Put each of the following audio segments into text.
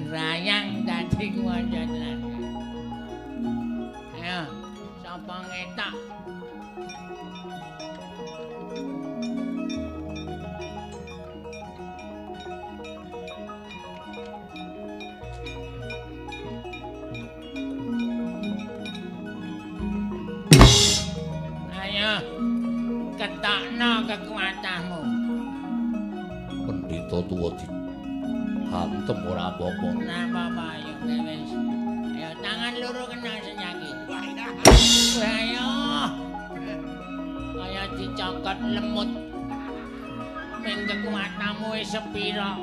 Grayang dadi kuwandan. Ayo, sapa ngetok? Ayo, ketokno kekuatanmu. Pendhita tuwa di hantem ora apa-apa. Ora apa-apa, ayo wis. Ayo tangan loro kena senyaki. Ayo. Kaya dicokot lemut. Ming kekuatanmu wis sepira?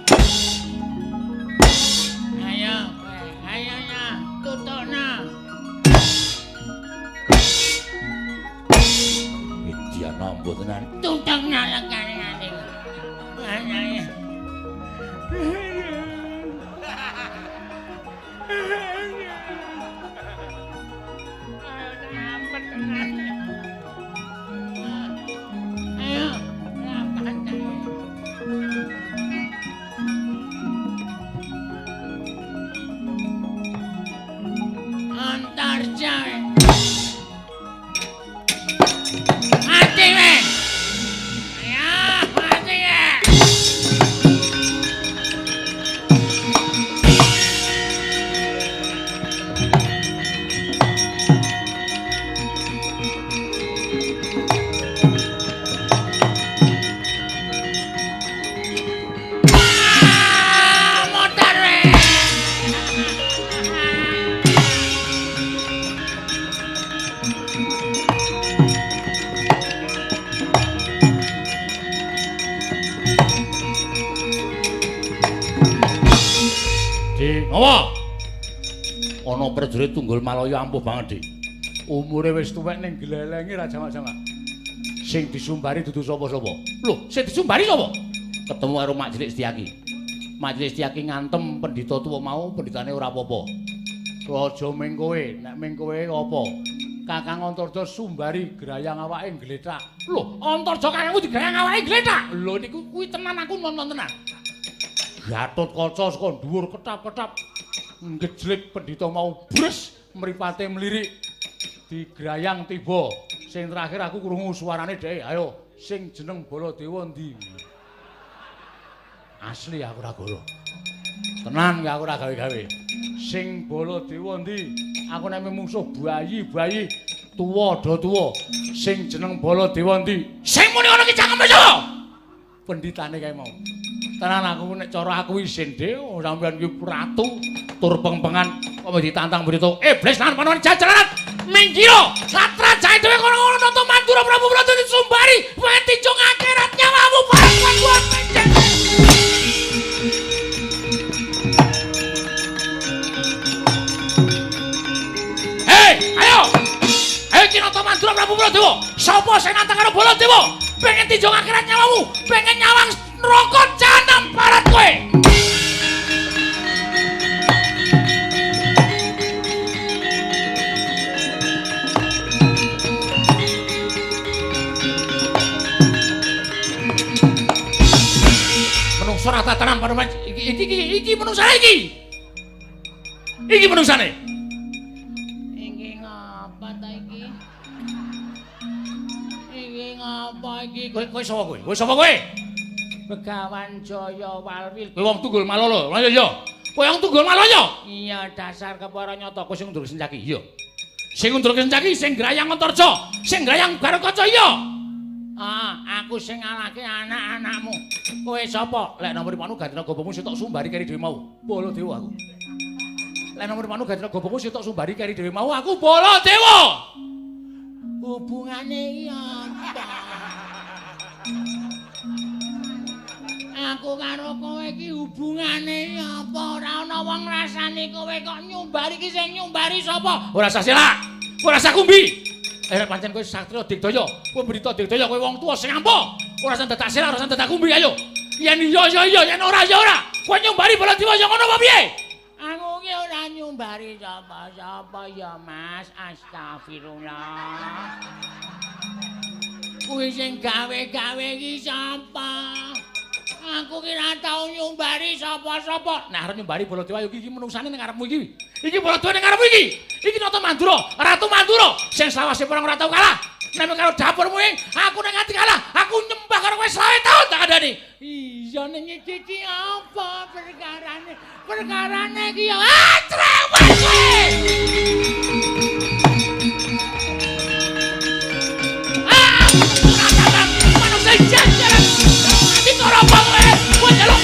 Ayo, ayo ya, tutukno. Widyana ambo tenan. Tutukno lekane ati. Ayo. Ayo, rapat. Antarja. Mati we. Ayo, mati we. Ah, motor we. Di, apa? Ana prajurit Tunggul Malaya ampuh banget, Dik. Umure wis tuwek ning glelenge ra jamak-jamak. Sing disumbari dudu sapa-sapa. Lho, sing disumbari sapa? Ketemu karo Mak Cilik Setyaki. Mak Cilik Setyaki ngantem pendhita tuwa mau, pendhitane ora apa-apa. Aja ming kowe, nek ming kowe apa? Kakang Antarja sumbari grayang awake nglethak. Lho, Antarja kakangku digrayang awake nglethak. Lho niku kuwi tenan aku nonton tenan. Gatotkaca saka dhuwur ketap-ketap ngejlik pendhita mau bres mripate mlirik digrayang tiba. Sing terakhir aku krungu suarane dhek, ayo sing jeneng Baladewa ndi? Asli aku ora goro. Tenan ki aku ora gawe-gawe. Sing Baladewa ndi? Aku nek mungsuh bayi-bayi tuwa do tuwa. Sing jeneng Baladewa ndi? Sing muni ngono ki cangkeme sapa? Pendhitane kae mau. Tenan aku nek cara aku isin dhewe sampeyan ki ratu tur pengpengan kok ditantang berita iblis lan panon jajaran minggiro satra jae dhewe kono-kono Nata Mandura Prabu Prabu disumbari weticung akhirat nyawamu bareng kuwi. Hei, ayo. Ayo iki Nata Mandura Prabu Pradewa. Sapa sing nantang karo Baladewa? Pengen tinjung akhirat nyawamu, pengen nyawang neraka jahanam barat kowe. Menungso ora tatanan panuman iki iki iki menungsane iki. Iki menungsane. Iki ngapa ta iki? Iki ngapa iki? Kowe kowe sapa kowe? Kowe sapa kowe? Begawan Jaya Walwil. Kowe wong Tunggul Malala. Lah iya. Kowe wong Tunggul Malaya. Iya, dasar kepara nyata. Kowe sing ngundurke Sencaki. Iya. Sing ngundurke Sencaki sing grayang Antarja, sing grayang Garukaca iya. Ah, aku sing ngalahke anak-anakmu. Kowe sapa? Lek nomor panu gantina gobomu sitok sumbari keri dhewe mau. Baladewa aku. Lek nomor panu gantina gobomu sitok sumbari keri dhewe mau aku Baladewa. Hubungane iki apa? Aku karo kowe iki hubungane apa? Ora ana wong ngrasani kowe kok nyumbari iki sing nyumbari sapa? Ora sah selak. Ora sah kumbi. Nek pancen kowe satriya digdaya, kowe berita digdaya kowe wong tuwa sing ampuh. Ora usah dadak selak, ora usah dadak kumbi ayo. Yen iya ya iya, yen ora ya ora. Kowe nyumbari Baladewa ya ngono apa piye? Aku ki ora nyumbari sapa-sapa ya, Mas. Astagfirullah. Kuwi sing gawe-gawe iki sapa? Aku ki ora tau nyumbari sapa-sapa. Nah, arep nyumbari Baladewa iki menungsane ning ngarepmu iki. Iki Baladewa ning ngarepmu iki. Iki Nata Mandura, Ratu Mandura sing selawase perang ora tau kalah. Nek karo dapurmu ing, aku nek nganti kalah, aku nyembah karo kowe 20 taun tak kandhani. Iya ning iki iki apa perkarane? Perkarane iki ya ah cerewet kowe. Ah, manungsa jajaran. Ati karo apa kowe? Kowe njaluk.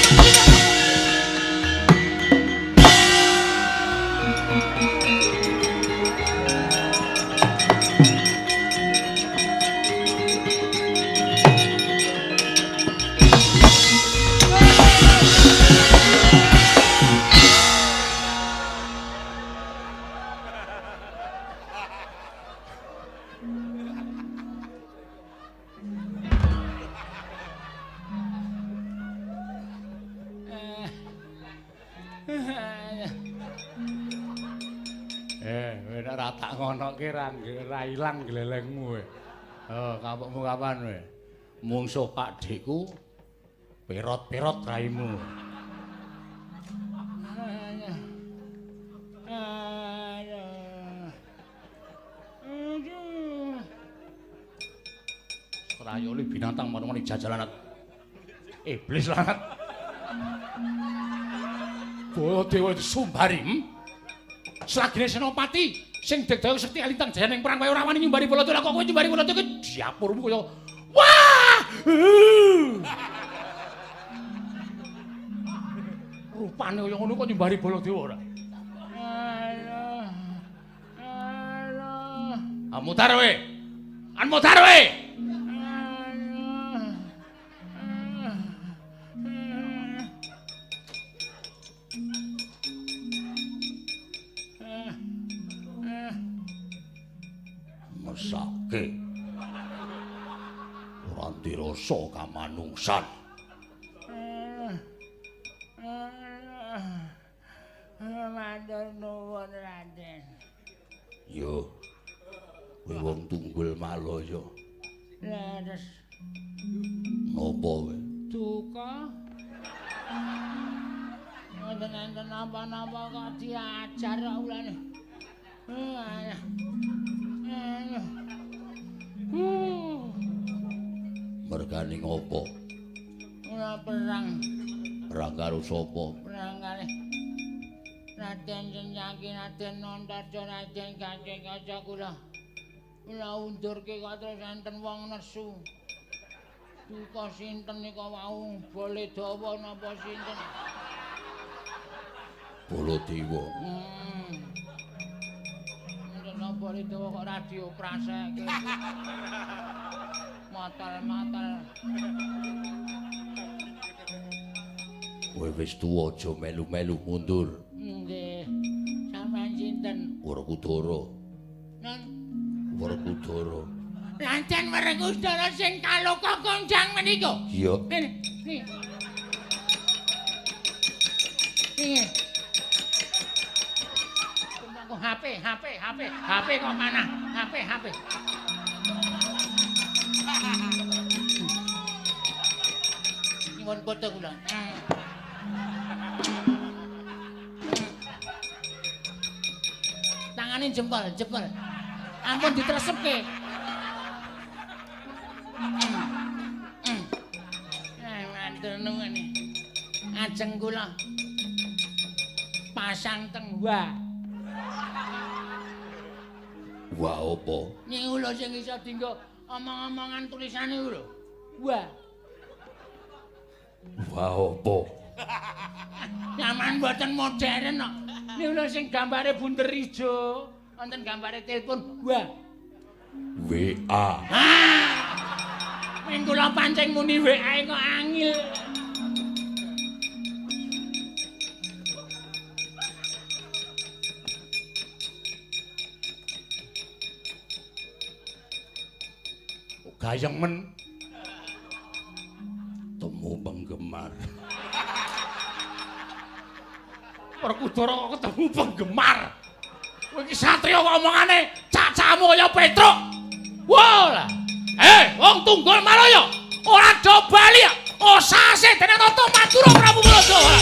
Tak ngonoke ra ilang glelengmu kowe. Oh, kapokmu kapan kowe? Mungsuh Pakdheku perot-perot raimu. Trayoli binatang manungane jajalan. Iblis lanat. Baladewa disumbari. Selagine Senopati sing digdaya sekti alintang jaya ning perang kaya ora wani nyumbari Baladewa kok kowe nyumbari Baladewa ki dapurmu kaya wah. Rupane kaya ngono kok nyumbari Baladewa ora. Alah. Alah. Amutar kowe. Amutar kowe. Mesake ora dirasa kamanungsan. Matur nuwun Raden. Yo. Kowe wong Tunggul Malaya. Leres. Napa kowe? Duka. Mboten enten napa-napa kok diajar kok ulane. Mergane ngopo? Ora perang. Perang karo sapa? Perang kalih Raden Sencaki, Raden Antarja, Raden Gatotkaca kula. Kula undurke kok terus enten wong nesu. Duka sinten nika wau Baladewa napa sinten? Baladewa. Napa Baladewa kok radio praseke. Matal-matal. Kowe wis tuwa aja melu-melu mundur. Nggih. Sampeyan sinten? Werkudara. Nun Werkudara. Lancen Werkudara sing kaloka konjang menika. Iya. Niki. Niki. Aku HP, HP, HP, HP kok mana? HP, HP. Nyuwun foto kula. Tangane jempol, jempol. Ampun ditresepke. Matur nuwun. Ajeng kula pasang teng wa. Wa apa? Niku lho sing iso dienggo omong-omongan tulisane iku lho. Wa. Wa apa? Nyaman mboten modern kok. Niku lho sing gambare bunder ijo, wonten gambare telepon wa. WA. Ah. Ming kula pancing muni WA kok angil. Gayeng men temu penggemar. Werkudara kok ketemu penggemar. Kowe iki satriya kok omongane cacamu kaya Petruk. Wah lah. Wong tunggul Malaya ora do bali. Osase dening Nata Madura Prabu Baladewa.